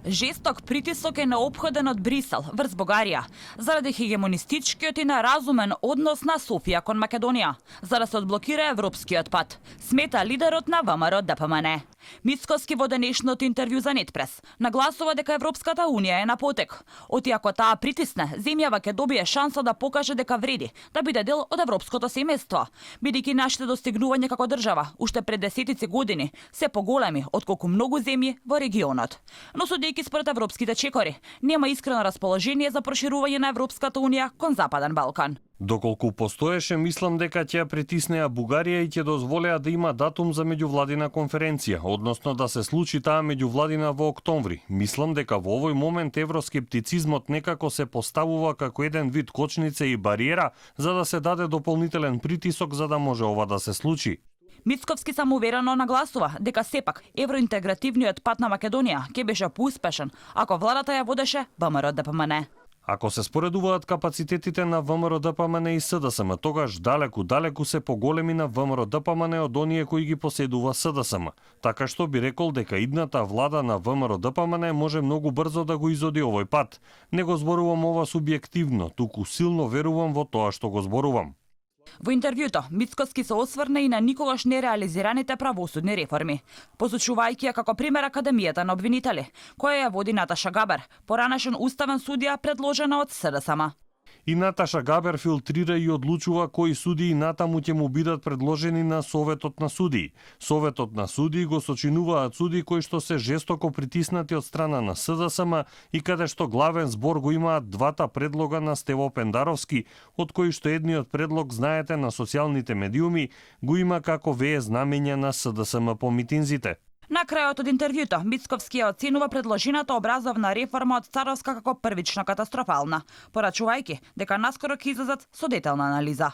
Жесток притисок е неопходен од Брисел врз Бугарија заради хегемонистичкиот и неразумен однос на Софија кон Македонија, за да се одблокира европскиот пат, смета лидерот на ВМРО ДПМН. Мицкоски во денешното интервју за Нетпрес нагласува дека Европската унија е на потек. Оти ако таа притисне, земјава ќе добие шанса да покаже дека вреди да биде дел од европското семејство, бидејќи нашите достигнувања како држава уште пред десетици години се поголеми отколку многу земји во регионот. Но судејќи според европските чекори, нема искрено расположение за проширување на Европската унија кон Западен Балкан. Доколку постоеше, мислам дека ќе ја притиснеа Бугарија и ќе дозволеа да има датум за меѓувладина конференција, односно да се случи таа меѓувладина во октомври. Мислам дека во овој момент евроскептицизмот некако се поставува како еден вид кочница и бариера за да се даде дополнителен притисок за да може ова да се случи. Мицковски самоуверено нагласува дека сепак евроинтегративниот пат на Македонија ќе беше поуспешен ако владата ја водеше ВМРО ДПМН. Ако се споредуваат капацитетите на ВМРО ДПМН и СДСМ, тогаш далеку се поголеми на ВМРО ДПМН од оние кои ги поседува СДСМ. Така што би рекол дека идната влада на ВМРО ДПМН може многу брзо да го изоди овој пат. Не го зборувам ова субјективно, туку силно верувам во тоа што го зборувам. Во интервјуто, Мицкоски се осврна и на никогаш нереализираните правосудни реформи, посочувајќи ја како пример Академијата на обвинители, која ја води Наташа Габер, поранешен уставен судија предложена од СДСМ. И Наташа Габер филтрира и одлучува кои судии натаму ќе му бидат предложени на Советот на судии. Советот на судии го сочинуваат судии кои што се жестоко притиснати од страна на СДСМ и каде што главен збор го имаат двата предлога на Стево Пендаровски, од кои што едниот предлог, знаете, на социјалните медиуми го има како вее знамење на СДСМ по митинзите. На крајот од интервјуто, Мицковски ја оценува предложената образовна реформа од Царовска како првично катастрофална, порачувајќи дека наскоро ќе излезат со детална анализа.